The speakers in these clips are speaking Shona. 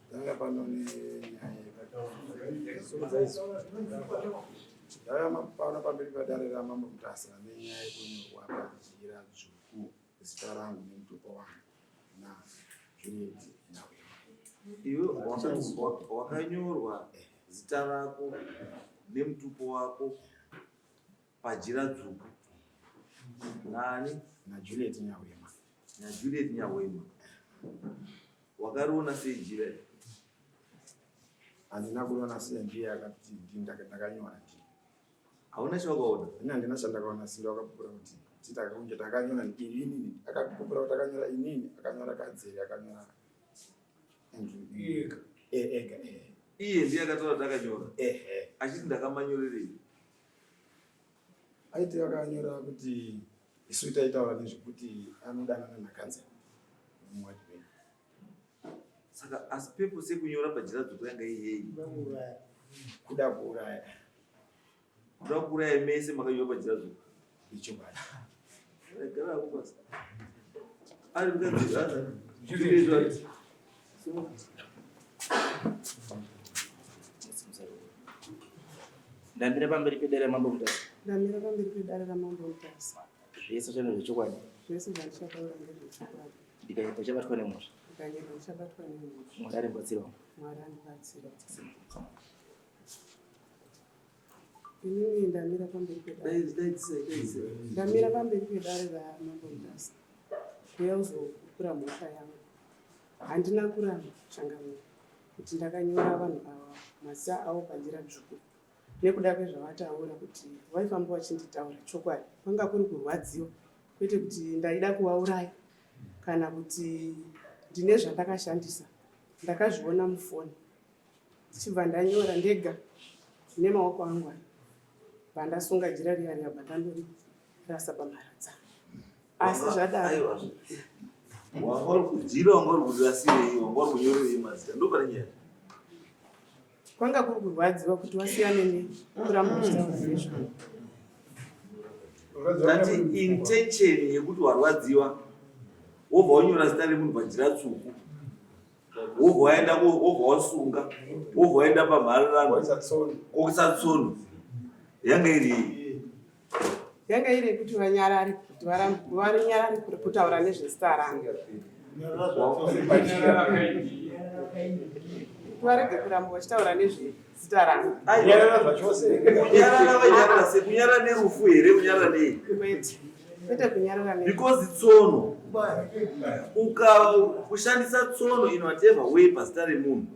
Ndauya pano nenyaya ndauya pano pamberi padare raMambo Mutasa nenyaya yekunyorwa pajira dzvuku zita rangu nemutupo wangu naJuliet Nyahwema. Iwe wakanyorwa zita rako nemutupo wako pajira dzvuku nani? NaJuliet Nyahwema. NaJuliet Nyahwema. Wakariona sei jira iri? Handina kuriona sei, ndiye akati ndakanyora ndini. Hauna chawakaona? Ini handina chandakaona, asi ndakapupura kuti titakunge takanyora inini, akapupura kuti akanyora inini, akanyora Kadzere, akanyora Andrew. Ega. Ega, eh. Iye ndiye akataura kuti akanyora. Ehe. Achiti ndakamanyorerei? Aiti akanyora kuti isu taitaura nezvekuti anodanana nakanzera muwadi wedu. Saka asi purpose yekunyora pajira dzvuku yanga iri yei? Kuda kuuraya. Kuda kuuraya mese makanyora pajira dzvuku. Ichokwadi. Gara hako basi. Ari mukadzi ari. Ndamira pamberi pedare raMambo Mutasa. Ndamira pamberi pedare raMambo Mutasa. Zvese zvano zvechokwadi. Zvese zvandichataura ndezvechokwadi. Ndikanyepa ndichabatwa nemhosva. Ndikanyepa ndichabatwa nemhosva. Mwari andibatsirawo. Mwari andibatsira. Inini ndamira pamberi pedare. Ndamira pamberi pedare raMambo Mutasa. Kuuya kuzopupura mhosva yangu. Handina kuramba changamire kuti ndakanyora vanhu ava mazita avo pajira dzvuku nekuda kwezvavataura kuti vaifamba vachinditaura chokwadi kwanga kuri kurwadziwa kwete kuti ndaida kuvauraya kana kuti ndine zvandakashandisa ndakazviona mufoni ndichibva ndanyora ndega nemaoko angu aya vandasunga jira riya riya bva ndandorasa pamharadzano asi zvadaro wanga uri kujira wanga uri kurasirei wanga uri kunyorerei mazita ndopane nyaya kwanga kuri kurwadziwa kuti wasiyane nekuramba uchitaura nezvavo Ndati intention yekuti warwadziwa wobva wanyora zita remunhu pajira tsvuku wobva waenda wobva wasunga wobva waenda pamhararano wokuisa tsono yanga iri yanga iri yekuti vanyarare kuti vanyarare kutaura nezvezita rangu varege kuramba vachitaura nezvezita rangu kunyarara vanyarara se kunyarara nerufu here kunyarara nei kwete kwete kunyarara ne because tsono uka kushandisa tsono in whatever way pazita remunhu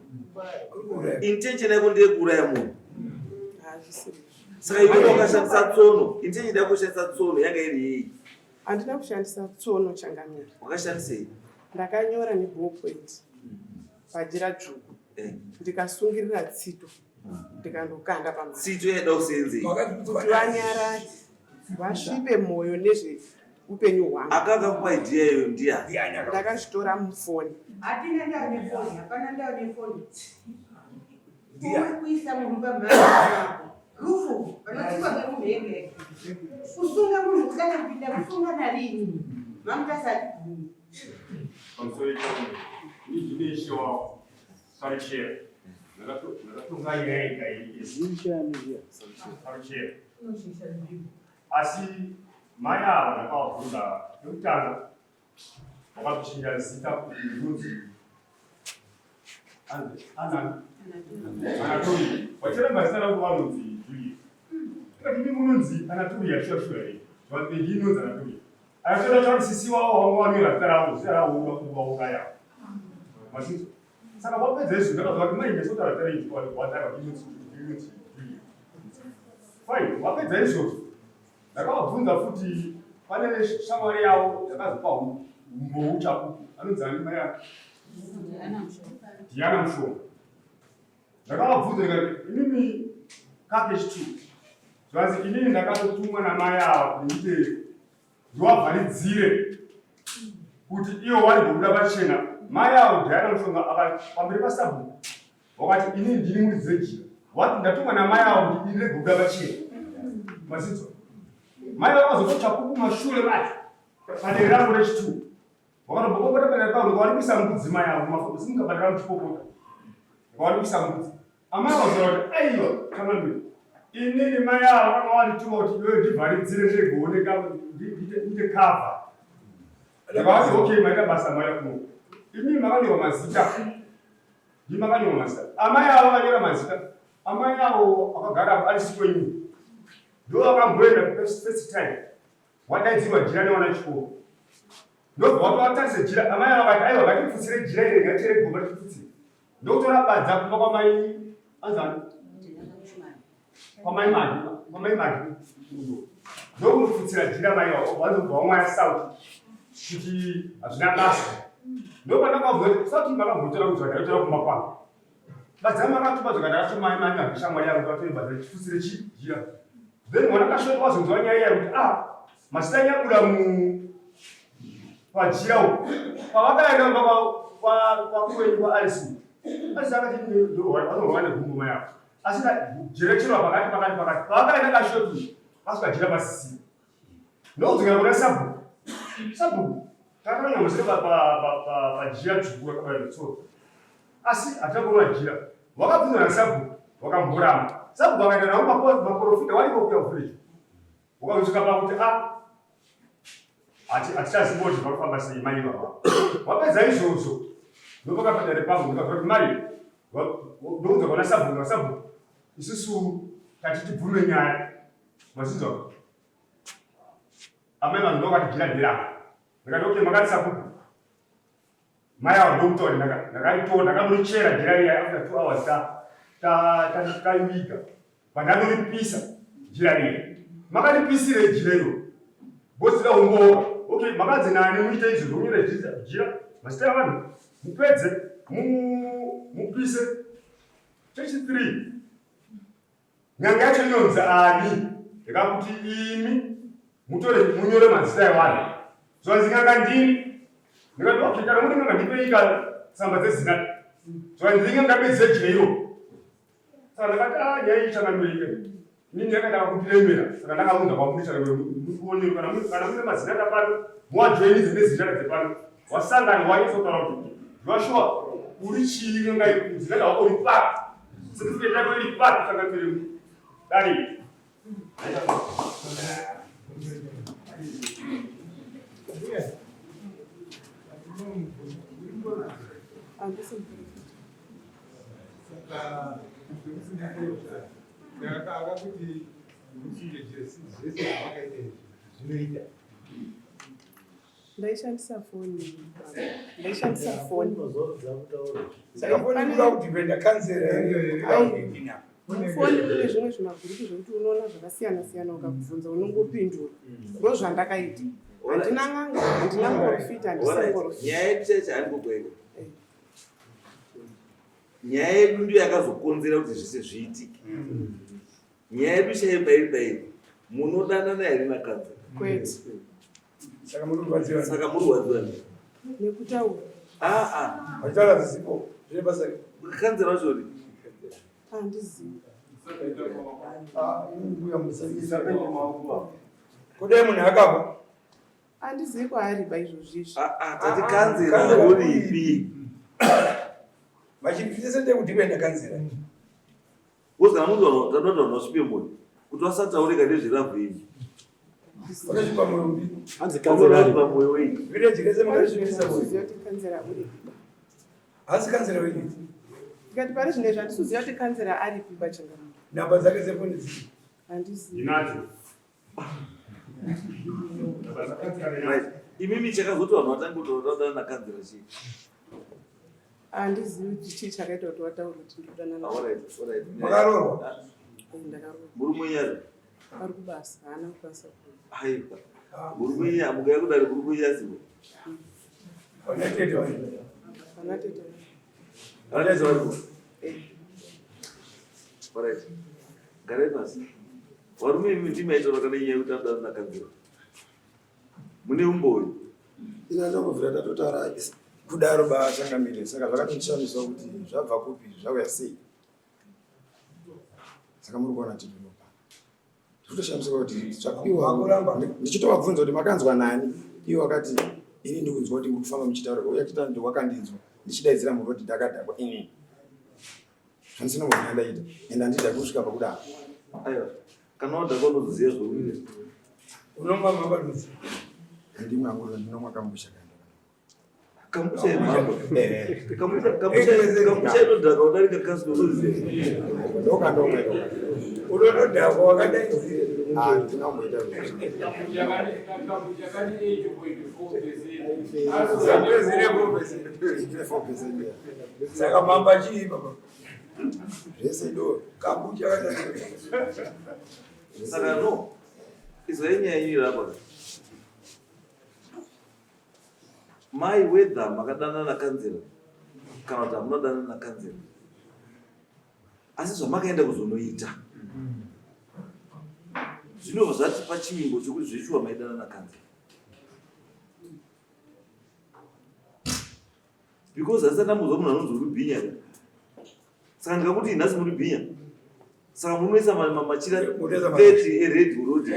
intention yako ndeyekuuraya munhu hazvisiri Saka iwe wakashandisa tsono, intention yako kushandisa tsono yanga iri yei? Handina kushandisa tsono changamire. Wakashandisei? Ndakanyora neballpoint pajira dzvuku Eh. ndikasungirira tsito ndikandokanda pamari Tsito yaida kuseenzei? kuti vanyarare vasvipe mwoyo nezveupenyu hwangu. Akanga kupa idea iyoyo ndiani? Ndakazvitora mufoni. Hatina ndau nefoni, hapana ndau nefoni. Kuisa munhu pamhara rufu vanotsikwa ngemunhu ega ega. Kusunga munhu kudana kupinda kusunga narini mamutasati gumi. Pamusoro ipapo ndine ishe wavo Saruchera. Ndakatonga nyaya ikairi. Saruchera. Asi mai ava ndakavabvunza pekutanga Wakachinja zita kuti ndinonzi Anani. Anatolia. Wachiramba zita rako vanonzi Juliet. Tikati imi munonzi Anatolia shuwa shuwa here? Vanhu iyi inonzi Anatolia. Anatolia tauri sisi wavo wanga wanyora zita ravo, zita ravo uda kuvauraya. Mazvinzwa? Saka wapedza izvi ndakazwa kuti mai nyasotaura zita renyu chokwadi wataura kuti inonzi inonzi Juliet. Fine, wapedza izvozvo. Ndakavabvunza futi pane shamwari yavo yakazopa umbowu chapupu anonzi ani mai ake Diana Mushonga. Ndakavabvunza ndikati imimi kakechi two zvanzi inini ndakatotumwa namai ava kuti ndiite ndivavharidzire kuti ivo waigobuda pachena mai avo Diana Mushonga pamberi pasabhuku Wakati ini ndini muridzi wejira. Wati ndatumwa namai avo kuti ini rege kubuda pachena. Mazidzo. Mai vakazoto chapupu mashure vacho padere rangu rechitu. Wakatombopopota pena pauri wari kuisa mbudzi mai avo mafuta simukabadara muchipopota. Wari kuisa mbudzi. Amai vazoona kuti aiwa changamire. Inini mai avo vanga vandituma kuti iwewe ndivharidzire ndigooneka ndiite cover. Ndakavati okay maita basa mai kuno. Imimi makanyorwa mazita. Ndimi makanyorwa mazita. Amai avo vakanyora mazita. Amai avo akagara ari sikwenyu. Ndo vakamboenda first time. Wadaidzirwa jira newana chikoro. Ndobva watovatarisa jira. Amai ava vakati aiwa ngatipfutsire jira iri ngatichere gomba tipfutsire. Ndokutora badza kumba kwamai anzani? Kwamai Magi, kwamai Magi. Ndokunopfutsira jira mai ava vanobva vamwaya sauti kuti hazvina basa. Ndopandakabva kuti sauti makambotora kuti zvakaitira kumba kwangu. Badza makatuma zvakadaro mai mai Magi shamwari yangu vatore badza chipfutsire chi jira. Then mwana kashoti wazonzwa nyaya iya kuti ah mazita nyabuda mu pajira uko. Pavakaenda kumba kwakuweni kwaAlice. Alice akati vanorwa negumbo mai avo. Asi jira chirwa pakati pakati pakati. Pavakaenda kashoti vasvika jira pasisina. Ndokudzokera kuna sabhuku. Sabhuku takanyora mazita pajira dzvuku rakabaya netsoro. Asi hatina kuona jira. Wakabvunza nasabhuku wakamboramba. Sabhuku akaenda navo maporofita wariko kuya kuvillage. Wakazosvika pakuti a hatichazivi kuti vanofamba sei mai ivava. Wapedza izvozvo ndopakapinda repangu ndikabva kuti mai ndokudzwa kuna sabhuku nasabhuku isusu tati tibvume nyaya mazinzwa amai vanhu ndokati jira nderako ndikati okay makati sabhuku mai avo ndokutaura ndakaritora ndakandorichera jira riya after 2 hours taiviga pandandoripisa jira riya makaripisire jira iro bosira umbowa okay makadzi nani muite izvo zvokunyora jira mazita evanhu mupedze mupise chechi 3 N'anga yacho inonzi ani? Ndikakuti imi mutore munyore mazita evanhu. Zvanzi n'anga ndini. Ndikati okay kana muri n'anga ndipei ka tsamba dzezina. Zvanzi ndiri n'anga bedzi yejairo. Saka ndakati ah nyaya iyi changamirike. Inini yakatanga kundiremera. Saka ndakaunza kwamuri changamire muonero kana kana mune mazina tapano muwajoinidze nezina dzepano. Wasangana wanyatsotaura kuti Joshua uri chii n'anga iyi zina rako uri papi. Certificate yako iri papi changamire dare. Handisi muprofita. Saka akakuti musunge zvese zvavakaita izvi zvinoita. Ndaishandisa foni. Ndaishandisa foni. Saka foni kuda kudhipenda kanzera here? Mufoni mune zvimwe zvimabhuruku zvekuti unoona zvakasiyana siyana ukabvunza unongopindura. Ndozvandakaita. Handina n'anga, handina muporofita, handisi muporofita. Nyaya yedu chaicho handikugwega. Nyaya yedu ndiyo yakazokonzera kuti zvese zviitike. Nyaya yedu chaiyo pairi pairi. Munodanana here nakanzera? Kwete. Saka muri kurwadziwa. Saka muri kurwadziwa nei? Nekutaura. Ah ah. Vachitaura zisipo. Zvine basa. Kanzera wacho uri? Handizivi. Ah, mbuya musanyisa. Kudai munhu akafa. Handizivi kwaari ba izvozvi izvi. Ah ah, tati kanzera uripi? Vachipfisa ndekudipenda kanzera. Because kana munhu vanhu tanoda vanhu vasvipe moyo kuti vasataurika nezvelavhu iyi. Vakasvipa moyo upi? Hanzi kanzera ari. Vakasvipa moyo wei? Village rese makasvipisa moyo. Handisi kuti kanzera uripi. Hanzi kanzera wenyu. Ndikati pari zvino izvi handisi kuziva kuti kanzera aripi pachangamire. Nhamba dzake dzefoni dzii? Handizivi. Ndinadzo. Right. Imimi chakazoti vanhu vatange kutodanana nakanzera chii? Handizivi kuti chii chakaita kuti vataure kuti ndodanana. Alright, alright. Makaroorwa? Ndakaroorwa. Murume wenyu ari? Ari kubasa, haana kukwanisa kuuya. Aiwa. Murume wenyu mukauya kudare murume wenyu asipo. Vana tete vari. Vana tete vari. Vana tete varipo. Eh. Alright. Garai pasi. Varume imi ndimi maitaura kana nyaya yekuti anodanana nakanzura. Mune umbowo. Ina ndongobvira tatotaura kudaro bachangamire saka zvakatondishamisa kuti zvabva kupi zvauya sei saka muri kuona tinopa ndikutoshamisika kuti zvapiwa ndichitovabvunza kuti makanzwa nani iwo akati Ini ndikunzwa kuti muri kufamba muchitaura uye achita ndi wakandinzwa ndichidaidzira munhu kuti ndakadhakwa ini. Zvandisina kumbobvira ndaita and handidhakwi kusvika pakudaro. Aiwa, kana wadhakwa unozoziva zvaunoita. Unomwa mabaduzi. Handimwe hangu ndinomwa kambusha kana. Kambucha yemhamba. Kambucha kambucha kambucha inodhaka kudarika kasi unoziva. Ndokandomwa iko. Unonodhakwa wakadaidzira. Ah, ndina kumboita izvozvo. Zapezire popezire. Ndine 4% yeah. Saka mamba chii baba? Zvese do. Kambucha kadai. Saka no. Izwa yenyaya yenyu iri apa. Mai whether makadanana nakanzera kana kuti hamuna danana nakanzera asi zvamakaenda kuzonoita zvinobva zvatipa chivimbo chekuti zveshuwa maidana nakanzera because asati ndambozwa munhu anonzi uri bhinya ka saka ndikakuti nhasi muri bhinya saka munoisa machira 30 ered muroad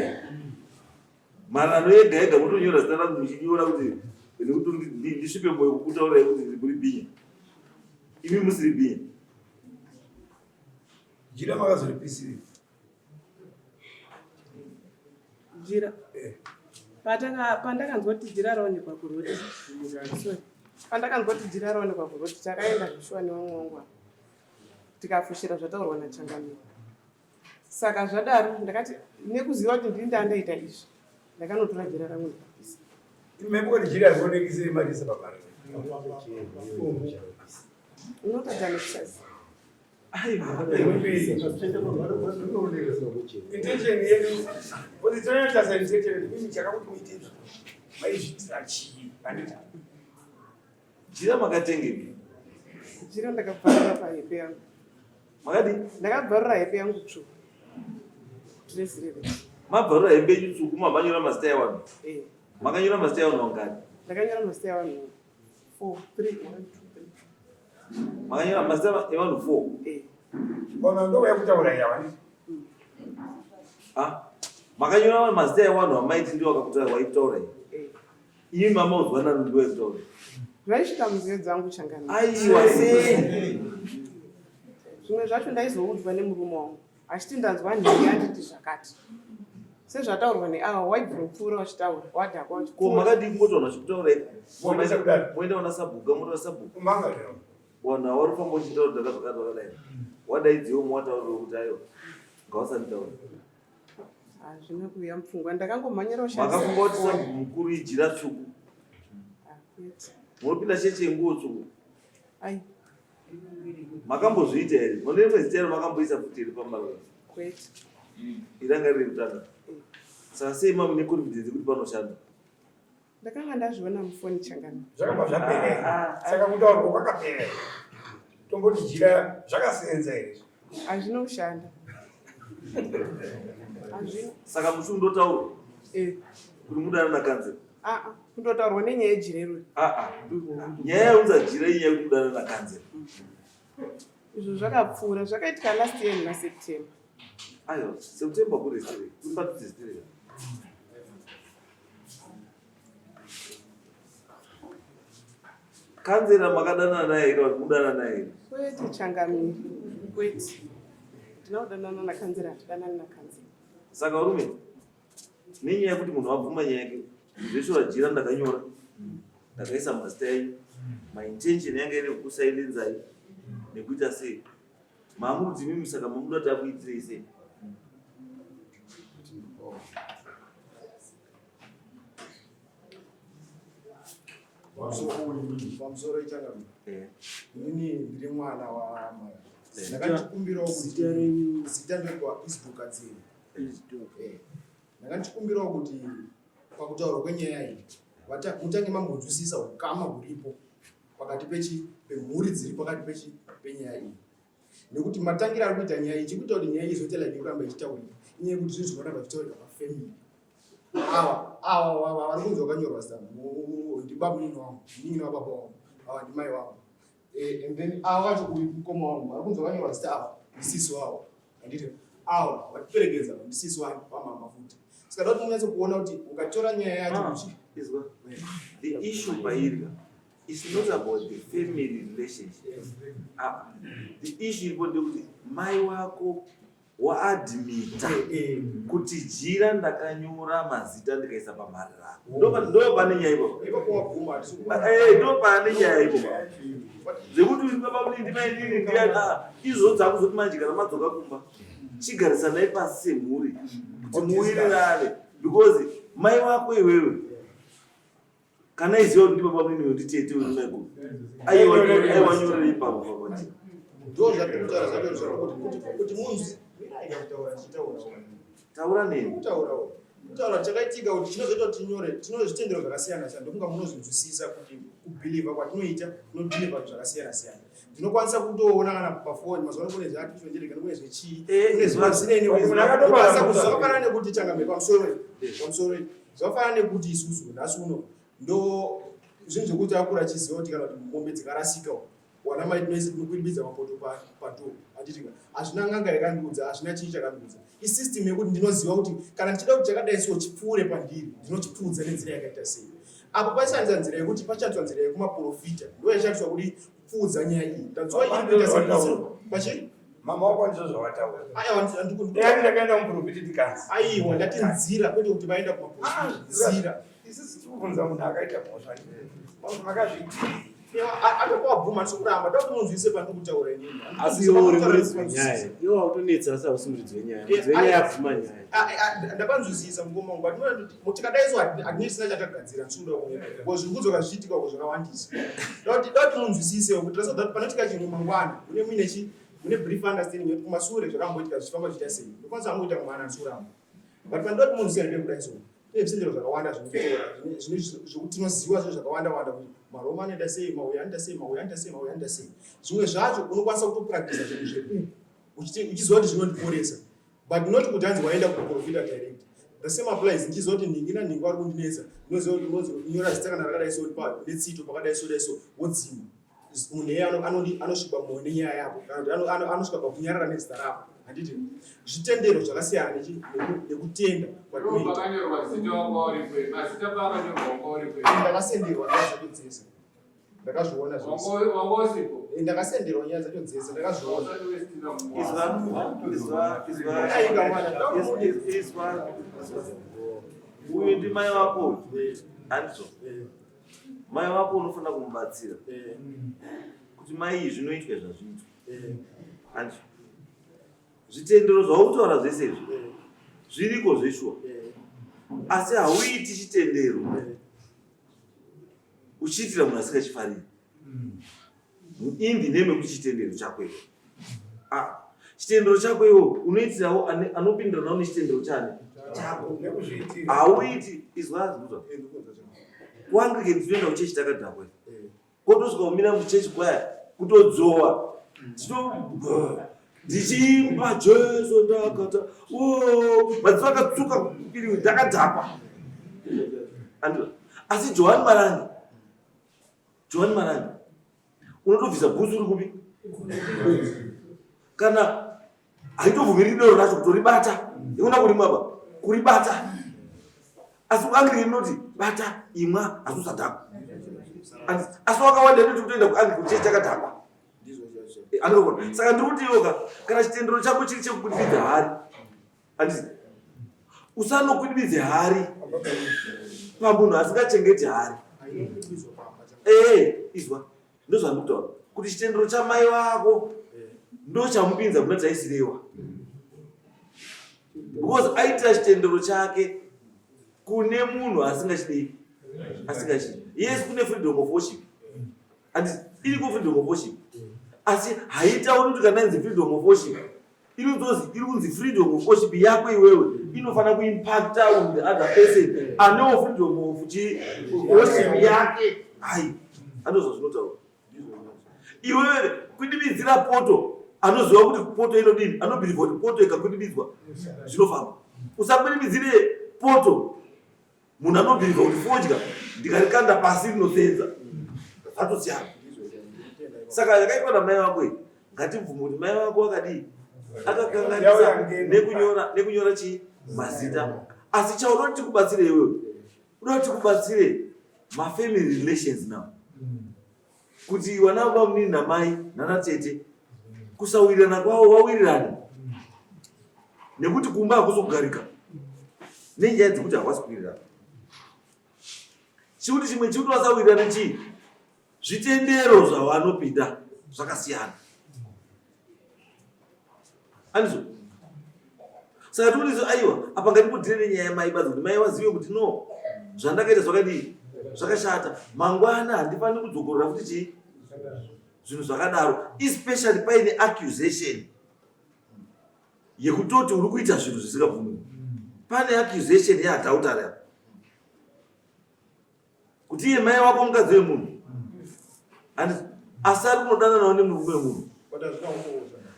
Marano yega yega motonyora zita rangu muchinyora kuti nekuti ndisvipe moyo kukutaurai kuti muri bhinya. Imi musiri bhinya. Jira makazoripisiri. Jira. Eh. Pataka pandakanzwa kuti jira raonekwa kuroti. Sorry. Pandakanzwa kuti jira raonekwa kuroti takaenda zvishuwa nevamwe wangu ava. Tikafushira zvataurwa naChangamire. Saka zvadaro ndakati nekuziva kuti ndini ndandaita izvi ndakanotora jira rangu ndikapisa. Mhepo kuti jira rionekise marisa pabara. Unotadza nekusaziva. Intention yedu kuti tinoita intention yedu mimi chakakuti muite izvi maizviitira chii handiti Jira makatengepi? Jira ndakabvarura pahembe yangu. Makadii? Ndakabvarura hembe yangu tsvuku. Dress rere. Mabvarura hembe yenyu tsvuku mamanyora mazita evanhu? Eh. Makanyora mazita evanhu vangani? Ndakanyora mazita evanhu 4 3 1 2 3. Makanyora mazita evanhu 4? Eh. Bona ndo yakutaura yawa. Ah. Makanyora mazita evanhu amaiti ndiwo akakutaura waitaura iyi. Eh. Imi mama uzwa nani ndiwe kutaura. Zvaisvika munzeve dzangu changamire. Aiwa sei? Zvimwe zvacho ndaizoudzwa nemurume wangu achiti ndanzwa nhingi anditi zvakati. Sezvataurwa neava waibvira kupfuura uchitaura wadhakwa Ko makadii kungotaura vachikutaura ega? Moenda kuna sabhuku motaura sabhuku. Kumanga leo. Vanhu ava vari kufamba uchitaura kuti zvakati zvakadai. Wadaidziwo mowataurira kuti aiwa ngawasanditaura. Hazvina kuuya mupfungwa ndakangomhanyira kushandisa. Makafunga kuti sabhuku mukuru ijira tsvuku. Ah, kwete. Munopinda chechi yenguo tsvuku. Ai. Makambozviita here? Mune rimwe zita iro makamboisa futi here pambarara? Kwete. Iranga riri kutanga. Saka sei mamune confidence yekuti panoshanda? Ndakanga ndazviona mufoni changana. Zvakabva zvapera. Saka kutaurwa kwakapera. Tomboti jira zvakasenza here? Hazvina kushanda. Hazvina. Saka musi undotaurwa Eh. kuti mudana nakanzera. Ah ah, kundotaurwa nenyaya yejira irori. Ah ah. Nyaya yaunza jira inyaya yekuti mudana nakanzera. Izvo zvakapfuura, zvakaitika last year muna September. Aiwa, September kuri siri. Kuri patidzi siri. Kanzera makadanana naye kana kuti mudanana naye? Kwete changamire, kwete. Ndina kudanana nakanzera, hatidanani nakanzera. Saka varume, nenyaya yekuti munhu abvuma nyaya yake, zveshuwa jira ndakanyora, ndakaisa mazita enyu, my intention yanga iri yekukusailenzai nekuita sei. Mamuri kuti imimi saka mamuda kuti akuitirei sei? Pamusoro ichangamire. Eh. Inini ndiri mwana wamai. Eh. Ndakachikumbirawo kuti Zita renyu? Zita ndekwa Isdor Katsiri. Isdor. Eh. Ndakachikumbirawo kuti pakutaurwa kwenyaya iyi mutange mambonzwisisa ukama huripo pakati pechi pemhuri dziri pakati pechi penyaya iyi. Nekuti matangira ari kuita nyaya iyi chikuita kuti nyaya iyi izoita like kuramba ichitaurika inyaya yekuti zvinhu zvinoramba zvichitaurika pafamily. Ava ava ava vari kunzi vakanyorwa zita ndibamunini wangu, munin'ina wababa wangu, ava ndimai wangu. And then ava vacho uyu mukoma wangu vari kunzi vakanyorwa zita ava ndisisi wavo. Handiti ava vatiperekedza ndisisi wangu vamama futi. Saka ndoda kuti munyatso kuona kuti ukatora nyaya yacho Ah, uchi izwa. The issue pairi is not about the family relationship. Ah, the issue iripo ndekuti mai wako waadmita Eh, kuti jira ndakanyora mazita ndikaisa pamhararano. Ndo pane nyaya ipapo. ipapo wabvuma hatisi kuona. Eh, ndo pane nyaya ipapo. Zvekuti uri baba munini mai nini ndiyani ah, izvo dzakuzoti manje kana madzoka kumba chigarisanai pasi semhuri kuti muwirirane because mai wako iwewe kana iziva kuti ndibaba munini uyo nditete uyo maiguru aiwanyorera ipapo papaji Ndo zvatiri kutaura zvacho zvakuti kuti kuti munzwi mirai kutaura tichitaura. Taura neni. Kutaurawo. Kutaura chakaitika kuti chinozoita kuti tinyore tino zvitendero zvakasiyana siyana ndokunga munozvinzwisisa kuti kubhilivha kwatinoita tinobhilivha zvakasiyana siyana. Ndinokwanisa kutoona kana pafoni mazuva ano kune zveartificial intelligence kune zvechii Eh, kune zvazineni Munhu akatobara zvakafanana nekuti changamire pamusoro pamusoro zvakafanana nekuti isusu nhasi uno ndo zvinhu zvekuti akura achiziva kuti kana kuti mombe dzikarasika wana mai tinoise tinokwidibidza mapoto padoo handiti ka hazvina n'anga yakandiudza hazvina chii chakandiudza isystem yekuti ndinoziva kuti kana ndichida kuti chakadai so chipfuure pandiri ndinochipfuudza nenzira yakaita sei apo pachishandisa nzira yekuti pachandiswa nzira yekumaprofita ndo yashandiswa kuti kupfuudza nyaya iyi ndanzwa iri kuita sei pachi Mama wako ndizvo zvawataura. aiwa ndikundi Dai ndakaenda kumuprofiti ndikanzi. aiwa ndati nzira kwete kuti vaenda kumaprofita nzira Isusu tiri kubvunza munhu akaita mhosva. Makazviitirei? Atopabvuma ndisi kuramba ndoda kuti munzwise pandiri kutaura inini. Asi iwe uri muridzi wenyaya. Iwe wautonetsa asi hausi muridzi wenyaya. Muridzi wenyaya abvuma nyaya. Ndapanzwisisa mukoma wangu but munoona kuti tikadai so hatinei tisina chatagadzira ndisi kuda kunyeba because zviri kudzoka zvichiitika uko zvakawandisa. Ndoda kuti munzwisise kuti so that panoitika chinhu mangwana mune muine chi mune brief understanding yekuti kumasure zvakamboitika zvichifamba zvichiita sei. Ndokwanisa hangu kuita mwana ndisi kuramba. But pandinoda kuti munzwisise ndekudai so Kune zvitendero zvakawanda zvinotora zvekuti tinoziva zvinhu zvakawanda wanda kuti maroma anoita sei, mauya anoita sei, mauya anoita sei, mauya anoita sei. Zvimwe zvacho unokwanisa kutopractiza zvinhu zvekuku uchiziva kuti zvinondiporesa but not kuti hanzi waenda kuprofita direct. The same applies ndichiziva kuti nhingi nanhingi vari kundinetsa ndinoziva kuti unonyora zita kana rakadai so netsito pakadai so dai so wodzima. Munhu iyeye anosvika mwoyo nenyaya yako kana kuti anosvika pakunyarara nezita rako handiti zvitendero zvakasiyana nekutenda kwatinoitandakasenderwa nyaya dzacho dzese ndakazviona zvese ndakasenderwa nyaya dzacho dzese ndakazviona uyu ndimai wako handizvo Mai wako unofanira kumubatsira eh. kuti mai iyi zvinoitwa zvazviitwa eh. hanti zvitendero zvaukutaura zvese izvi eh. zviriko zveshuwa asi hauiti chitendero uchiitira munhu asingachifariri mm. In the name yekuti chitendero chako iwe. Ah, chitendero chako iwe unoitirawo anopindiranawo nechitendero chani chako. Hauiti izwa zvinotaura. KuAnglican tinoenda kuchechi takadhakwa. Kotosvika kumira muchechi kwaya kutodzowa. Tino ndichiimba Jesu ndakata. Oh, madziso akatsuka kupiri ndakadhakwa. Asi Johani Marange Johani Marange unotobvisa bhutsu uri kupi kana haitobvumiri doro racho kutoribata ikuna kurimwa ba kuribata asi kuangri inoti bata imwa asi usadhakwa asi wakawanda inoti kutoenda kuangri kuchechi chakadhakwa eh, anokona saka ndiri kuti iwoka kana chitendero chako chiri chekubudiridza hari Handiti usanokwidibidze hari pamunhu asingachengeti hari. Eh, izwa ndozvandikutaura kuti chitendero chamai vako ndochamupinza muna taisirewa because aitira chitendero chake kune munhu asingachidei asingachidi yes kune freedom of worship and iriko freedom of worship asi haitauri kuti kana inzi freedom of worship Inozozi iri kunzi freedom of worship yako iwewe inofanira kuimpacta on the other person anewo freedom of chi worship yake. Hai, andozva zvinotaura. Iwewe kwidibidzira poto anoziva kuti poto inodini, anobhilivha kuti poto ikakwidibidzwa zvinofamba. Usakwidibidzire poto munhu anobhilivha kuti fodya ndikarikanda pasi rinosenza zvatosiyana saka yakaitwa namai vako iyi ngatibvume kuti mai vako akadii akakanganisa nekunyora nekunyora chii mazita Asi chaunoti tikubatsire iwewe, unoda kuti tikubatsire mafamily relations now. Kuti vana baba munini namai nana tete kusawirirana kwavo vawirirane. Nekuti kumba hakusi kugarika. Nenyaya dzekuti havasi kuwirirana. Chikuti chimwe chikuti vasawirirane chii? Zvitendero zvavanopinda zvakasiyana. Andizvo? Saka tikuti aiwa apa ngatibudire nenyaya yamai badzi kuti mai vazive kuti no zvandakaita zvakadii zvakashata mangwana handifaniri kudzokorora futi chii zvinhu zvakadaro especially paine accusation yekutoti uri kuita zvinhu zvisingabvumiwi pane accusation yeadultery apa kuti iye mai wako mukadzi wemunhu asi ari kunodananawo nemurume wemunhu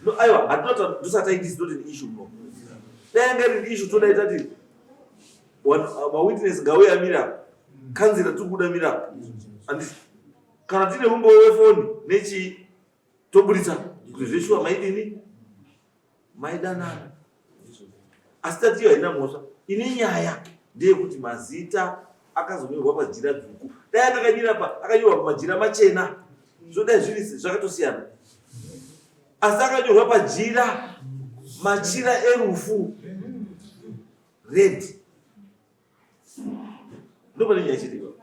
no aiwa hatinota ndosati aiti is not an issue no dai yanga iri issue todai tati mawitness ngauye amire apa kanzira tiri kuda mira apa andisi kana tine umbowo wefoni nechii toburitsa kuti zveshuwa maidini maidanana asi tati iyo haina mhosva ine nyaya ndeyekuti mazita akazonyorwa pajira dzvuku dai akakanyira pa akanyorwa pamajira machena zvodai zviri zvakatosiyana asi akanyorwa pajira machira erufu red ndopane nyaya chete ipapo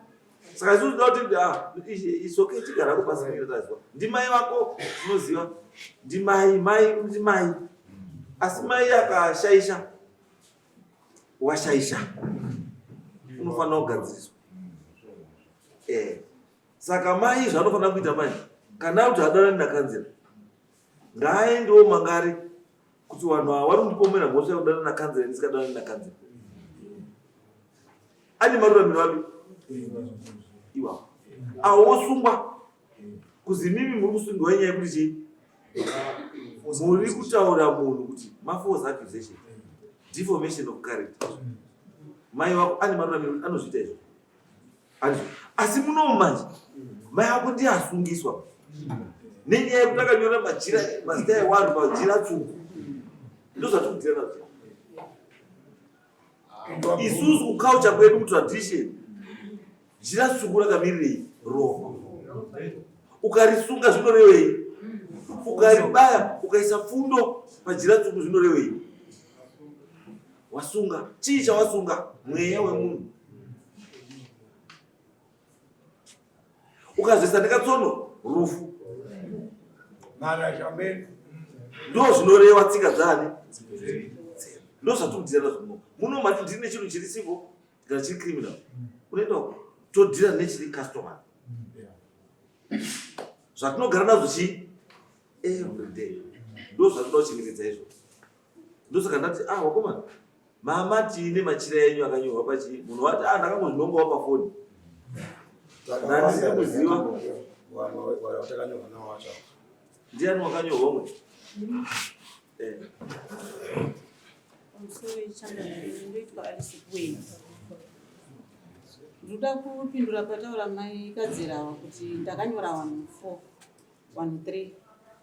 saka isusu toda kuti ah, it's okay tigarako pasi tazwa ndimai vako tinoziva ndimai mai ndimai asi mai akashaisha washaisha unofanira kugadziriswa eh. Saka mai zvaanofanira kuita mai kana kuti hadanani nakanzira ngaaendewo mangari kuti vanhu ava vari kundipomera mhosva yekudana nakanzira ndisingadanani nakanzira ane maruramiro api iwawo awo wosungwa kuzi imimi muri kusungiwa inyaya yekuti chii muri kutaura munhu kuti mafalse accusation deformation of character mai vako ane maruramiro anozviita izvo asi munomu manje mai ako ndiye asungiswa nenyaya yekuti akanyora majira mazita ewanhu pajira tsvuku ndozvatikudira nazvo isusu kuculture kwedu kutradition jira tsvuku rakamirirei ropa ukarisunga zvinorevei ukaribaya ukaisa pfundo pajira tsvuku zvinorevei wasunga chii chawasunga mweya wemunhu ukazoisa ndikatsono rufu ndo zvinorewa tsika dzaani ndo zvatikudzira nazvo muno muno mati ndiri nechinhu chiri civil kana chiri criminal unoenda todhira nechiri customer zvatinogara nazvo chii everyday ndo zvatinoda kuchengetedza izvo ndosaka ndati ah wakomana mama tiine machira enyu akanyorwa pachii munhu wati ah ndakangozvinongawo pafoni ndandisiri kuziva ndiani wakanyorwa mwe eh. Ndoda kupindura pataura mai Kadzirawa kuti ndakanyora vanhu 4 Vanhu 3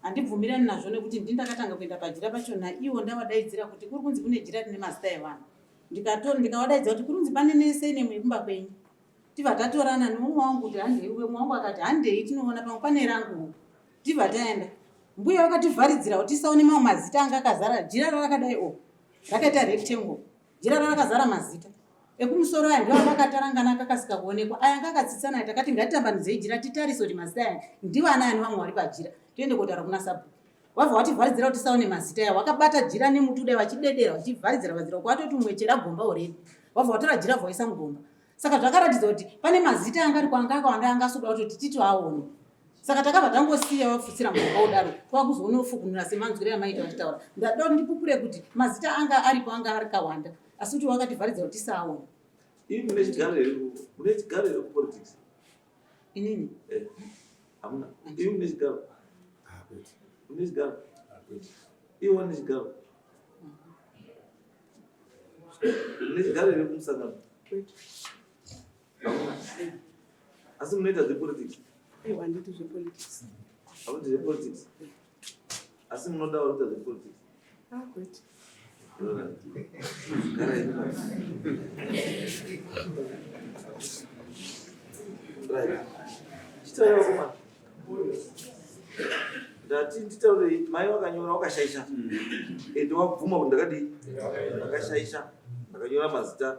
handibvumirani nazvo nekuti ndini ndakatanga kuenda pajira pachona ivo ndavadaidzira kuti kuri kunzi kune jira rine mazita evanhu ndikatora ndikavadaidza kuti kuri kunzi pane nese ine yekumba kwenyu tibva tatorana neumwe wangu kuti handei umwe wangu akati handei tinoona pamwe pane rangu tibva taenda mbuya vakativharidzira kuti tisaone mamwe mazita anga akazara jira rarakadai o rakaita rectangle Jira rakazara mazita ekumusoro aya ndiwo akatarangana akakasika kuonekwa aya anga akatsitsana aya takati ngatitambanudzei jira titarise kuti mazita aya ndiwo ana ani vamwe vari pajira tiende kotaura kuna sabhuku wabva wativharidzira kuti tisaone mazita aya wakabata jira nemuti udai vachidedera vachivharidzira vharidzira uko watoti umwe chera gomba already wabva watora jira bva waisa mugomba saka zvakaratidza kuti pane mazita anga ari kwanga akawanda anga asoda kutoti titoaone saka takabva tangosiya vapfutsira mugomba udaro kwakuzoona ofukunura semanzwire amaita vachitaura ndada kuti ndipupure kuti mazita anga aripo anga ari kawanda asi kuti wakativharidza kuti tisaaona Imi mune chigaro here mune chigaro here kupolitics? Inini? Eh. Hamuna. Imi mune chigaro? Ah, kwete. Mune chigaro? Ah, kwete. Iwe une chigaro? Mune chigaro here kumusangano? Kwete. Asi munoita zvepolitics? Aiwa, handiti zvepolitics. Hamuiti zvepolitics? Asi munoda kuita zvepolitics? Ah, kwete. Ndati nditaure mai vakanyora wakashaisha ende wabvuma kuti ndakadii ndakashaisha ndakanyora mazita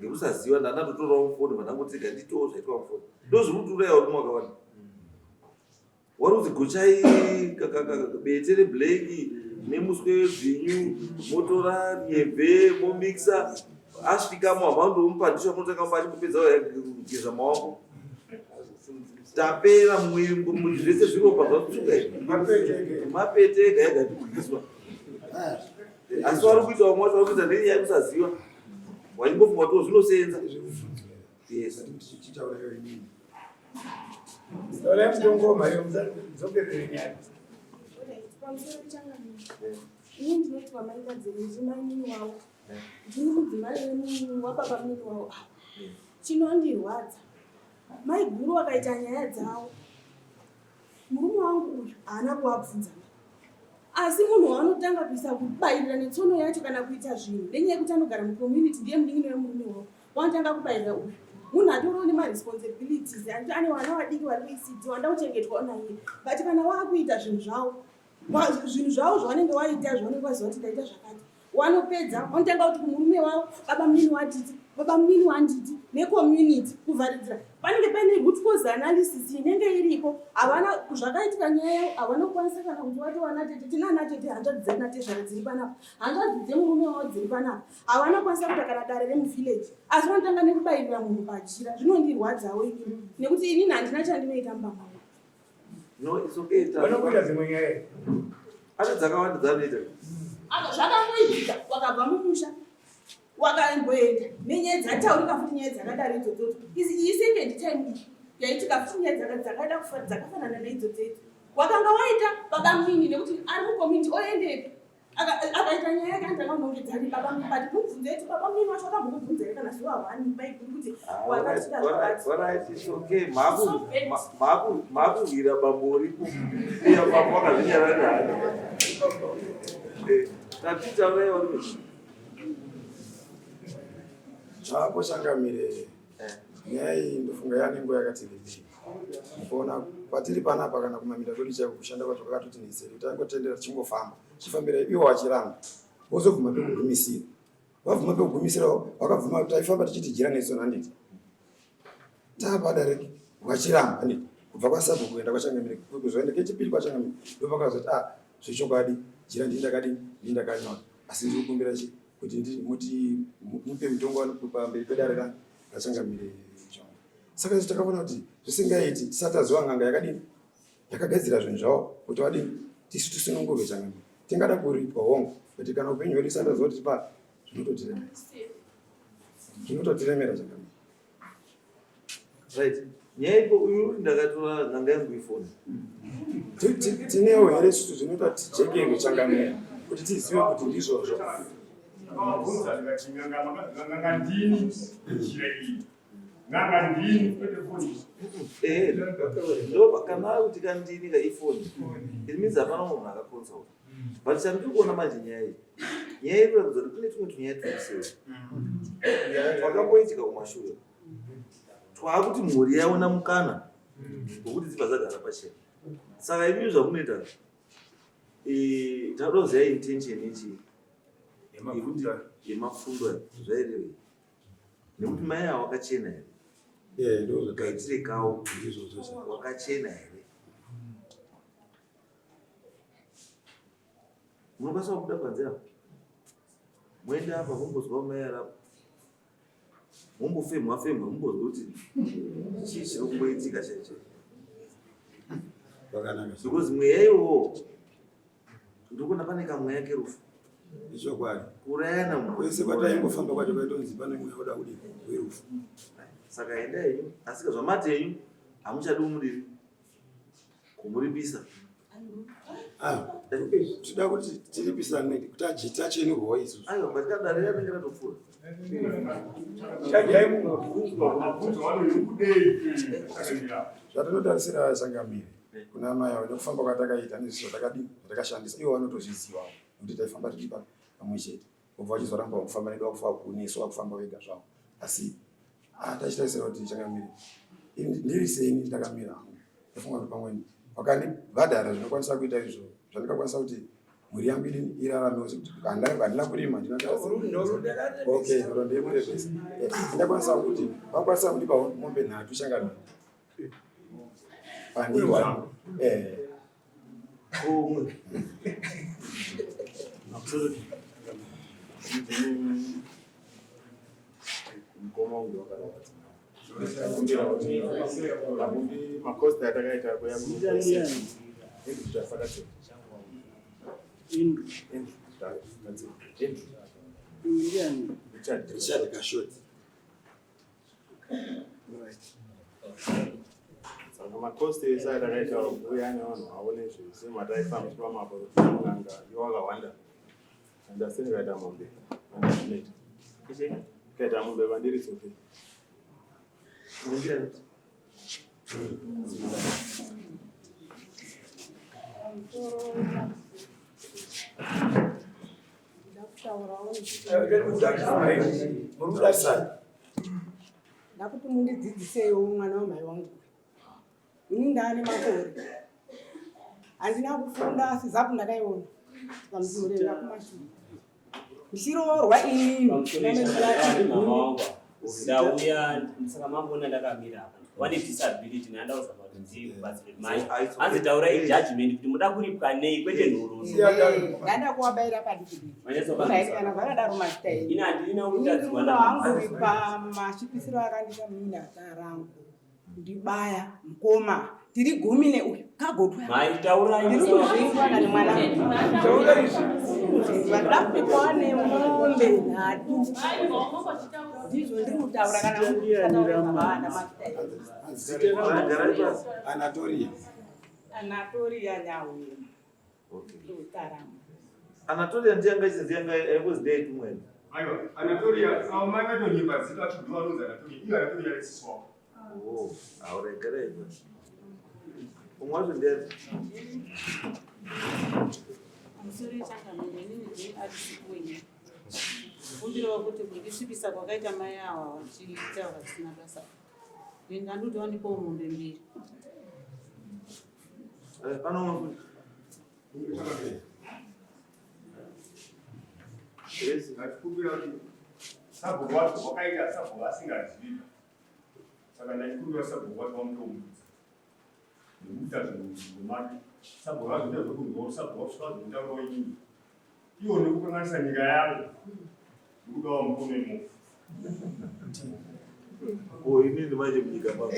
ngekusaziva ndandatotorawo mufoni vandangoti nditowo zvaitwa mufoni ndozviri kutourayawo rumwe wakawanda Warudzi gochai bete reblack nemuswe wedzvinyu motora nyebve momixa asvikamo hamandomupa ndisho munotanga mupa achingopedza kugeza maoko tapera mwiri zvese zviropa zvatsvuka mapete ega ega tikudyiswa asi wari kuita vamwe wacho vari kuita nenyaya yekusaziva wachingofunga kuti zvinosenza Yes. Taura mutongoma iyo mudzokerere nyaya. Pamusoro changamire. Ini ndinoitwa mai Kadzere ndiri mainini wavo. Ndini mudzimai wababa munini wavo ava. Chinondirwadza. Maiguru vakaita nyaya dzavo. Murume wangu uyu haana kuvabvunza asi munhu waanotanga kuisa kubairira netsono yacho kana kuita zvinhu nenyaya yekuti anogara mucommunity ndiye munin'ina wemurume wavo wanotanga kubairira uyu munhu atoriwo nemaresponsibilities anti ane vana vadiki vari kuecd wanoda kuchengetwa naiye but kana waakuita zvinhu zvavo zvinhu zvavo zvavanenge waita zvavanenge vaziva kuti ndaita zvakati wanopedza wanotanga kuti kumurume wavo baba munini watiti baba munini wanditi necommunity kuvharidzira panenge paine root cause analysis inenge iriko havana zvakaitika nyaya yavo havana kukwanisa kana kuti wati wana tete tina ana tete hanzvadzi dzana tezvara dziri panapa hanzvadzi dzemurume wavo dziri panapa havana kukwanisa kuita kana dare remuvillage asi vanotanga nekubayirira munhu pajira zvinondirwadzawo inini nekuti inini handina chandinoita mumba mangu No, it's okay. Vanokuita dzimwe nyaya. Ane dzakawanda dzanoita. Aka zvakangoitika wakabva mumusha wakamboenda nenyaya dzataurika futi nyaya dzakadaro idzodzodzo iyi second time iyi yaitika futi nyaya dzakada dzakafanana neidzodzo idzo wakanga waita baba mini nekuti ari mucommunity oendepi akaita nyaya yake anotanga kunongedza ni baba mini but mubvunzo yetu baba mini wacho akambokubvunza here kana zuva one maiguru kuti wakatika zvakati makuhwira bambo uripo iya bambo wakazvinyarara hake eh, tatitaurai varume Zvako changamire eh. nyaya iyi ndofunga yane nguva yakati rebei mukuona kwatiri panapa kana kumamira kwedu chaiko kushanda kwacho kwakatoti netseri kuti aingotendera tichingofamba chifambira iwo wachiramba wozobvuma pekugumisira wabvuma pekugumisira wakabvuma taifamba tichiti jira netsono handiti tapadare wachiramba handiti kubva kwasabhuku kuenda kwachangamire kuzoenda kechipiri kwachangamire ndopakazoti ah zvechokwadi jira ndini ndakadini ndini ndakanyora asi ndiri kukumbira chi kuti muti mupe mutongo pamberi pedare rani rachangamire saka isu takaona kuti zvisingaiti tisati taziva n'anga yakadini yakagadzira zvinhu zvavo kuti vadini tisu tisunungurwe changamire tingada kuripwa hongu but kana upenyu hwedu isati taziva kuti pa zvinototiremera zvinototiremera changamire Right. Nyaya ipo uyu ndakatora n'anga yangu ifoni. Tinewo here zvitu zvinoita tijekerwe changamire kuti tizive kuti ndizvozvo. Ndakavabvunza ndikati n'anga ndini njira iyi. N'anga ndini kwete foni. Eh, ndo kana kuti kandini ka ifoni. It means hapana munhu akaconsult. But chandiri kuona manje nyaya iyi. Nyaya iri kuratidza kuti kune tumwe tunyaya turi Twakamboitika kumashure. Twakuti mhuri yaona mukana wekuti dzibva dzagara pachena. Saka imi zvamunoita eh, tinoda intention yechi yemafundo zvairevei nekuti mai ava wakachena here eh, kaitire kawo wakachena here munokwanisa kubuda panze apa moenda apa mombozwa mai arapo mombofemwa femwa mombozwa kuti chii chiri kumboitika chaicho because mweya iwowo ndikuona pane kamweya kerufu ichokwadi kuurayana kwese kwataingofamba kwacho kwaitonzi pane mweya uda kudii werufu saka enda henyu asika zvamati henyu hamuchadi umudiri kumuripisa ah, tinoda kuti tiripisane kuti tachenurwawo isusu aiwa but kadare rinenge ratopfuura zvatinotarisira changamire kuna mai avo nekufamba kwatakaita nezvi zvatakadii zvatakashandisa ivo vanotozvizivawo nekuti taifamba tiri pa pamwe chete vobva vachizoramba kufamba nedu vakufa kunesu vakufamba vega zvavo asi ah, tachitarisira kuti changamire ndiri seni ndakamira hangu ndafunga kuti pamweni vakandibhadhara zvinokwanisa kuita izvo zvandingakwanisa kuti mhuri yangu idini iraramewo sekuti handina kurima okay nhoroondo yekurebesa eh, ndakwanisa kuti vakwanisa kundipa mombe nhatu changamire pandiwa eh. Makosti atakaita kuya Richard Kashoti. Saka makosti ese atakaita kuuya nevanhu vavo nezvese mataifamba tichifamba n'anga iwo wakawanda Understand kaita mombe. Andinoita. Kaita mombe vandiri it's okay. Ndakuti mundidzidzisewo mwana wamai wangu. Ini ndaane makore handina kufunda asi zapu ndakaiona pamusorera kumashure ndichiroorwa inini ndauya saka mamboona ndakamira apa wane disability nandauza kuti ndibatsire mai hanzi taurai judgment kuti muda kuripwa nei kwete nhoroondo ndanda kuwabaira padiki diki kana zvakadaro mazita enyu ini handina kutadzwa hangu ripa masvipisiro akandiita munini rangu Ndibaya mukoma tiri gumi neuyu kagotwa Mai taurai ndiri kuzvingwa nani mwana vanoda kupiwa nemombe nhatu ndizvo ndiri kutaura kana vana Anatoria. Anatoria Nyahuma. Anatolia ndiye anga chinzi anga aikuzi ndeye tumwena. Aiwa, Anatolia, avo mai vatonyepa zita vacho ndivo vanonzi Anatolia. Iyo Anatolia yasisi wako. Oh, auregera iwe. Umwe wacho ndiye Pamusoro yechangamire inini ndini Alice Kuwenya. Kumbirawo kuti kundisvipisa kwakaita mai awa vachitaura zvisina basa. Ndandoti wandipawo mombe mbiri. Eh, pano umwe futi. Yes, ndachikumbira kuti sabhuku wacho wakaita sabhuku asingazivi. Saka ndachikumbira sabhuku wacho wamutomuudza. Nekuita zvinhu make. Sabhuku vazoita zvekunzwa sabhuku wacho vazoitaurawo inini. Iwo nekukanganisa nyika yavo. Nekuda wamurume imomo. Ko inini manje munyika mako.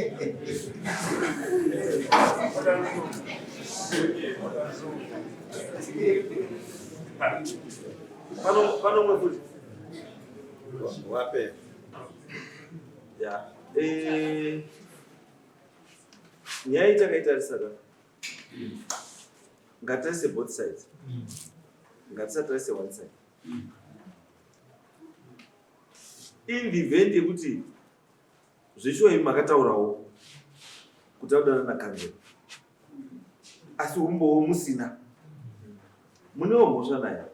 Pano pano mwe futi. Wape. Ya. Eh. Nyaya itakaitarisa ka. Ngatarise both sides. Ngatisatarise one side. In the event yekuti zveshuwa imi makataurawo kuti audana nakanzero asi umbowo musina munewo mhosva naye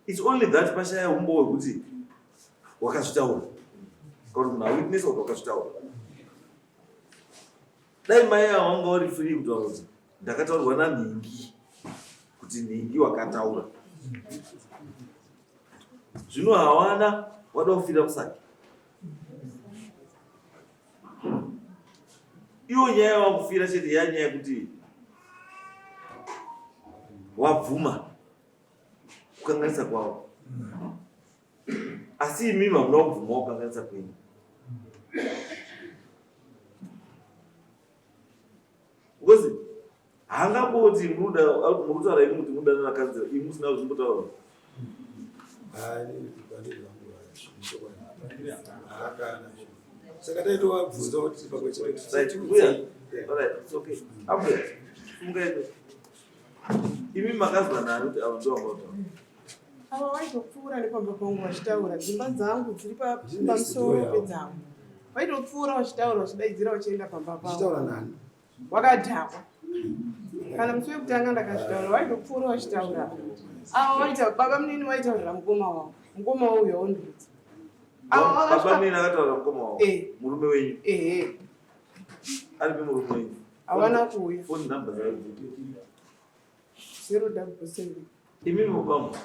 It's only that pashaya umbowo hwekuti wakazvitaura kana kuti munhu awitness kuti wakazvitaura. Dai mai ava wanga uri free kutaura kuti ndakataurirwa nanhingi kuti nhingi wakataura. Zvino hawana wada kufira musaki. Iwo nyaya wakufira chete yanyaya yekuti wabvuma kukanganisa kwavo asi imimi hamuna kubvumawo kukanganisa kwenyu because haangamboti murikutaura imi kuti munoda nanakanzira imi musina kuzvimbotaura saka taitowabvunza kuti pamwe chete abuya fungai Imi makazwa nani kuti avo ndivo vanotaura? Ava vaitopfuura nepamba pangu vachitaura, dzimba dzangu dziri pamusoro pedzavo. Vaitopfuura vachitaura vachidaidzira vachienda pamba pavo. Vachitaura nani? Wakadhakwa. Kana musi wekutanga ndakazvitaura vaitopfuura vachitaura. Avo vaita baba munini vaitaurira mukoma wavo. Mukoma wavo uyo wondiudza. Avo Baba vakasvika munini akataura mukoma wavo. Eh. Murume wenyu. Ehe. Aripi murume wenyu? Havana kuuya. Phone number dzavo dzipi? 077. Imi mubambo.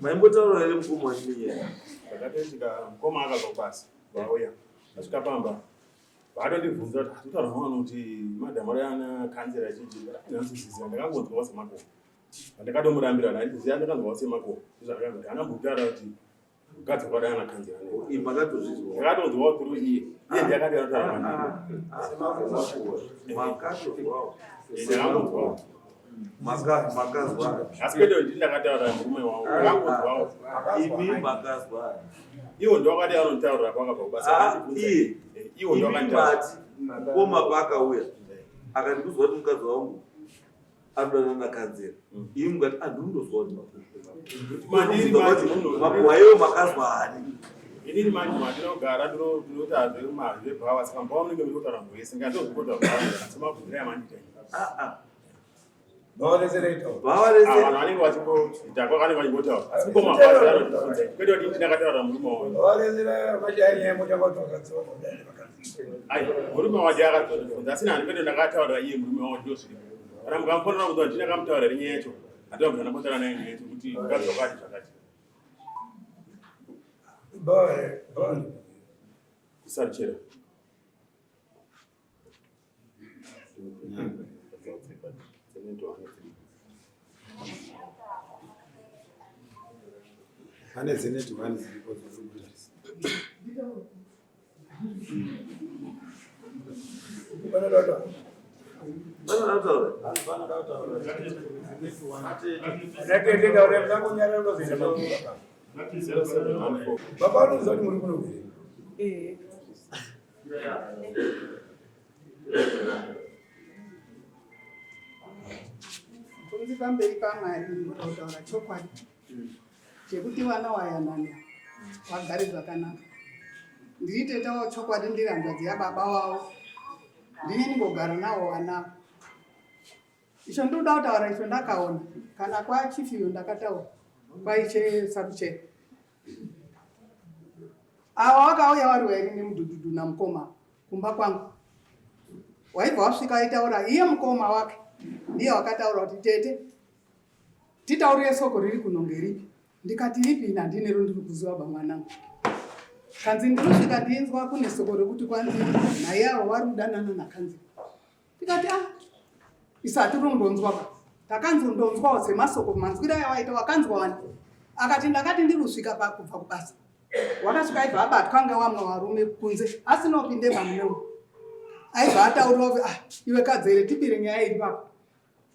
Maimbotaura here mukoma wenyu nenyaya? Zvakatoitika mukoma akabva kubasa vauya vasvika pamba vatondibvunza kuti hatitaura mwana kuti madam ari ana kanzera chii ndakazwisisa ndakangonzwawo semakomo ndakatomurambira ndaiziva ndakanzwawo semakomo ndizvandakangoti ana mbutaura kuti mukadzi wakadai ana kanzera Imi makatozvizwa. ndakatonzwawo through iye iye ndiye akati anotaura mandiri Makatozwawo. ndakangonzwawo Makazwa. asi kwete kuti ndakataura murume wangu ndakangonzwawo Imi makazwa. iwo ndo akati anonitaurira kwakabva kubasa Ah, akandibvunza. iye. Iwo ndo Imi akanditaurira mati mukoma paakauya akati kuzwa kuti mukadzi wangu anodanana nakanzera. Imi mukati andinondozwa kuti makuhwa. Mandiri manje muno- Makuhwa iwo makazwa ani? Inini manje mandinogara ndinoita zvebhawa saka mubhawa munenge muri kutaura munhu wese ngandozvikota bhawa semabvunzira amandiita Ah, ah. Bhawa rese raitaura. Bhawa rese. Ah, vanhu vanenge vachimboita vanenge vachimbotaura asi mukoma anondibvunza kwete kuti ndakataura murume wangu Bhawa rese raita nyaya motanga kuti vakadziwa kudai vakadzi. Ai, murume wacho akazondibvunza asi nani kwete ndakataura iye murume wangu ndiro zviripo kana mukamufonera kunzwa ndini ndakamutaura here nyaya yacho handina ndambotaura naye nyaya yacho kuti mukadzi wakati zvakati Bhawa re- bhawa. kusaruchera Pane zeneti one dziripo dzokubudisa. Vanoda kutaura. Vanoda kutaura. Atete taura mnangonyarara unozoenda makura. Baba vanoziva kuti muri kuno here? Ehe. Kunzi pamberi paMwari ndinoda kutaura chokwadi chekuti vana wayanana vagare zvakanaka. Ndiri tete wavo chokwadi ndiri hanzvadzi yababa wavo. Ndini ndingogara navo vana ava. Icho ndinoda kutaura icho ndakaona kana kwachief iyo ndakataura kwaiche Saruchera. Ava vakauya vari vairi nemudhudhudhu namukoma kumba kwangu. Waibva wasvika aitaura iye mukoma wake ndiye wakataura kuti tete titaurire soko riri kuno ngeripi. Ndikati ripi ini handine rondiri kuziva ba mwanangu. Kanzi ndinosvika ndinzwa kune soko rekuti kwanzi naye avo vari kudanana nakanzi. Tikati ah isu hatiri kundonzwa ba. Takanzi ndonzwawo semasoko manzwiro aya waita wakanzwa wani. Akati ndakati ndiri kusvika pa kubva kubasa. Wakasvika aibva abatwa ngewamwe warume kunze asina kupinde pamune umu. Aibva ataurwa kuti ah iwe kadzere tipire nyaya iri papa.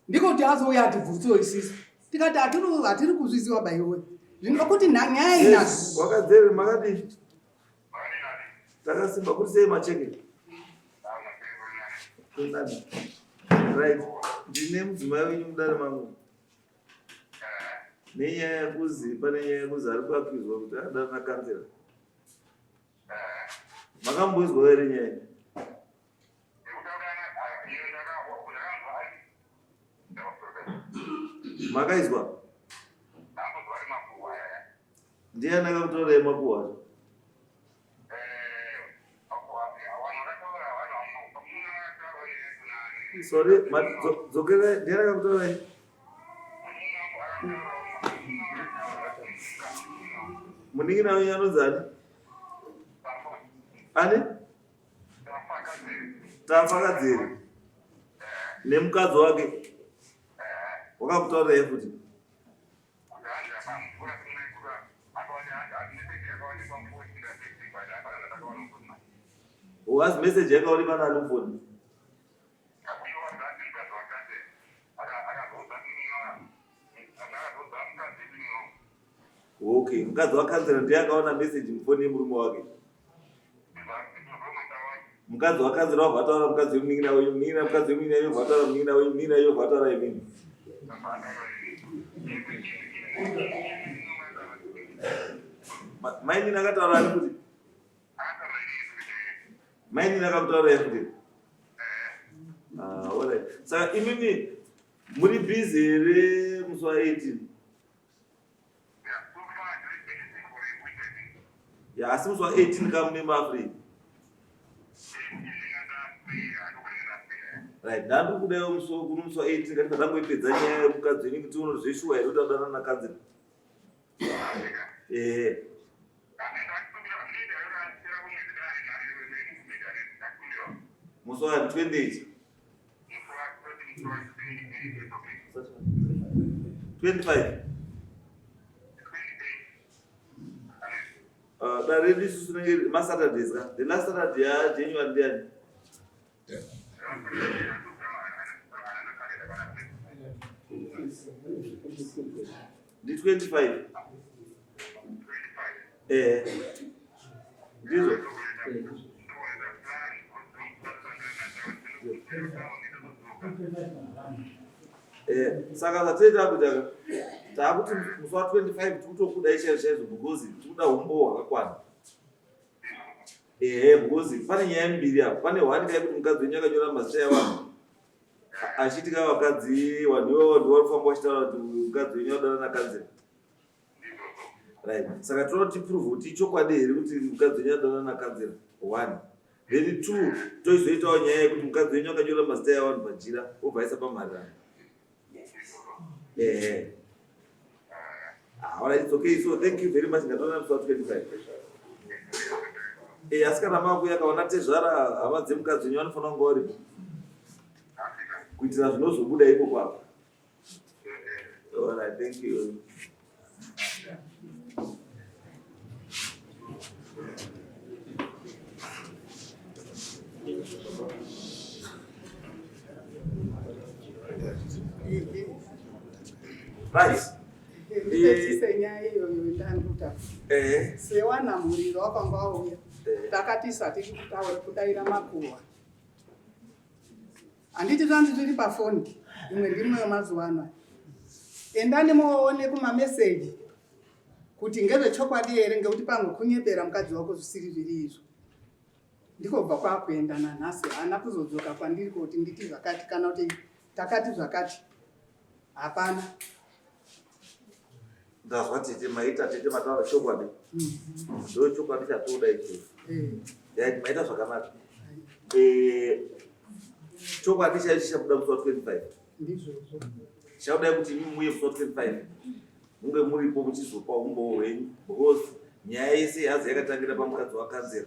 Ndiko kuti azouya atibvutsewo isisi. Tikati hatiri hatiri kuzviziva ba iwe. Zvino kuti nyaya ina. Yes, wakadzere makadii? Takasimba kuri sei macheke? Kunani. Right. Ndine mudzimai wenyu mudare mangu. Nenyaya yekuzi pane nyaya yekuzi ari kuakizwa kuti adana nakanzera. Makamboizwa here nyaya iyi? Makaizwa? Ndiani akakutaurirai makuhwa acho? Sorry, dzokerai, ndiani akakutaurirai? Munin'ina wenyu anonzi ani? Ani? Tafakadzeri. Nemukadzi wake. Wakakutaurirai futi? Wazi message yakaonekwa nani mufoni? Okay, mukadzi wakanzera ndiye akaona message mufoni yemurume wake. Mukadzi wakanzera wabva ataura mukadzi wemunin'ina wenyu, munin'ina mukadzi wemunin'ina wenyu wabva ataura munin'ina wenyu, munin'ina wenyu wabva ataura imimi. Mainini akataura ani kuti? Mainini akakutaura here kuti? Ah, alright. Saka imimi muri busy here musi wa 18? Ya, asi musi wa 18 ka mune maafrika. Right, ndandiri kudawo musi kuno musi wa 18 kati patangoipedza nyaya yemukadzi wenyu kuti uno zveshuwa here kuti adanana nakanzira. Eh. Musi wa 28. 25. Dare redu isusu rinenge masaturdays ka the last saturday yajanuary ndiyani ndi 25 eh ndizvo eh saka zvatinoita kuita ka taakuti musi wa 25 tikutokuda chaizvo chaizvo because tikuda umbowo hwakakwana ehe because pane nyaya mbiri apa pane one kai kuti mukadzi wenyu akanyora mazita evanhu achiti ka vakadzi vanhu ivavo ndivo vari kufamba vachitaura kuti mukadzi wenyu adana nakanzira right saka tinoda kuti prove kuti ichokwadi here kuti mukadzi wenyu adana nakanzira one then two toizoitawo nyaya yekuti mukadzi wenyu akanyora mazita evanhu pajira obva aisa pamharirano ehe Ah, all right, it's okay. So thank you very much. Ngatoona musi wa 25. Eh, asi kana makuya kaona tezvara hama dzemukadzi wenyu vanofanira kunge varipo. Kuitira zvinozobuda ikoko apa. All right, thank you. Right. Ndipedzise nyaya iyoyo ndanduta. Eh. Sewana muriro wakanga wauya. Eh. Takati satiri kutaura kudaira makuhwa. Handiti tanzi tiri pafoni imwe ndimo yemazuva ano. Endani muone kumameseji kuti ngezvechokwadi here ngekuti pamwe kunyepera mukadzi wako zvisiri zviri izvo. Ndiko kubva kwakuenda nanhasi haana kuzodzoka kwandiri kuti nditi zvakati kana kuti takati zvakati hapana. Ndazwa tete maita tete mataura chokwadi. Ndo chokwadi chatoda icho. Yaiti maita zvakanaka. Eh chokwadi chaicho chichabuda musi wa 25. Ndizvozvo. Chauda kuti imi muye musi wa 25 munge muripo muchizopa umbowo hwenyu because nyaya yese yazi yakatangira pamukadzi wakanzera.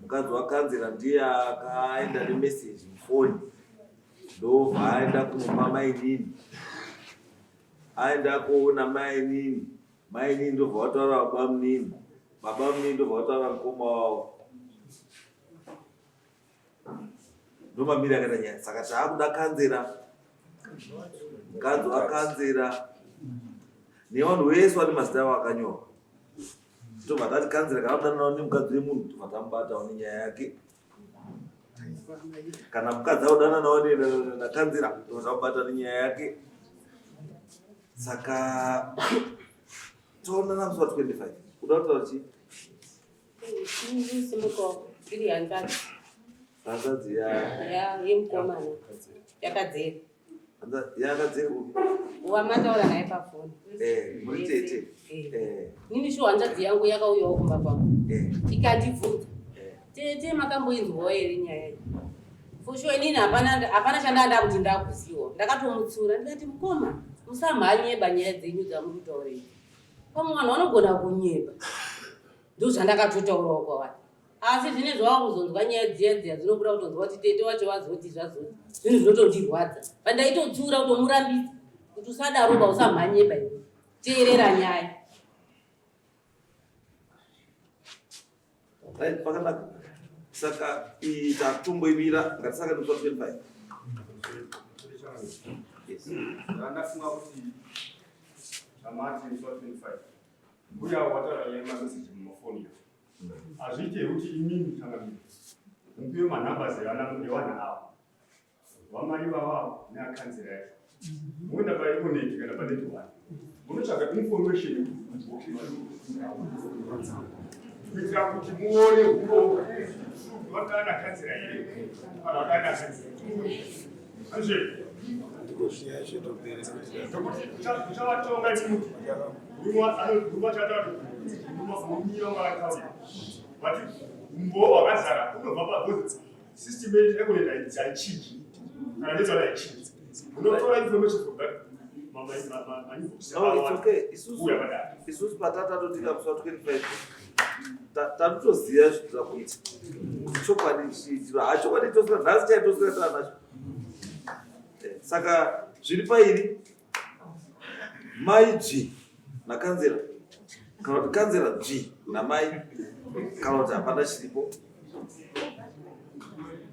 Mukadzi wakanzera ndiye akaenda nemessage mufoni ndobva aenda kunopa mainini. Aenda koona mainini, mainini ndobva vataura babamunini, babamunini ndobva vataura mukoma wavo. Ndomamira akaita nyaya. Saka taakuda kanzera, mukadzi wakanzera nevanhu vese vane mazita avo akanyorwa. Tobva tati kanzera kana kudanana nemukadzi wemunhu tobva tamubatawo nenyaya yake. Kana mukadzi audananawo nakanzira tobva tamubata nenyaya yake. Saka toonana musi wa 25. Uda kutaura chii? Simuko iri hanzvadzi. Hanzvadzi ya Ya yemukomana. Yakadzera. Yakadzera upi? Wamataura naye pafoni. Eh, muri tete. Eh. Nini shuwa hanzvadzi yangu yakauyawo kumba kwangu. Eh. Ikandibvunza. Eh. Tete makamboinzwawo here nyaya iyi? For sure inini hapana hapana chandanga kuti ndakuziwa. Ndakatomutsiura ndikati mukoma musamhanyeba nyaya dzenyu dzamuri kutaura idzi. Pamwe vanhu vanogona kunyeba. Ndozvandakatotaurawo kwavari. Asi zvine zvava kuzonzwa nyaya dziya dziya dzinobuda kutonzwa kuti tete wacho vazoti zvazoti. Zvinhu zvinotondirwadza. But ndaitotsiura kutomurambidza kuti usadaroba usamhanyeba iwe. Teerera nyaya. Right, pakanaka. Saka iyi takutomboimira ngatisaka musi wa 25. Yes. Ndafunga kuti zvamati musi wa 25 mbuya wataura nyaya yemameseji mumafoni iyo hazviite kuti imimi changamire mupiwe manumbers evanhu ava vamai vavavo neakanzera yacho moenda paeconet kana panet one munotsvaga information kuitira kuti muone vakana kanzera here kana vakana kanzera. Uchavatonga chimuti vati umbo hwakazara unobva pa system yedu haichinji kana ndezvana haichinji unotora information from that. No, it's okay. Isusu isusu patatatotika musi wa 25 tatotoziva zvinhu zvakuita kuti chokwadi chii hachokwadi toswera nhasi chai toswera tava nacho. Saka zviri pairi mai dzvi nakanzera kana kuti kanzera dzvi namai kana kuti hapana chiripo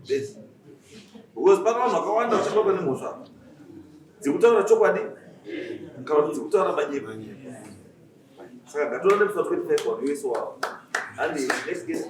basi because pane vanhu vakawanda vachabatwa nemhosva dzekutaura chokwadi kana kuti dzekutaura manyepo. Saka ngatorane musi wa 25 vanhu wese wavo. Handi next case.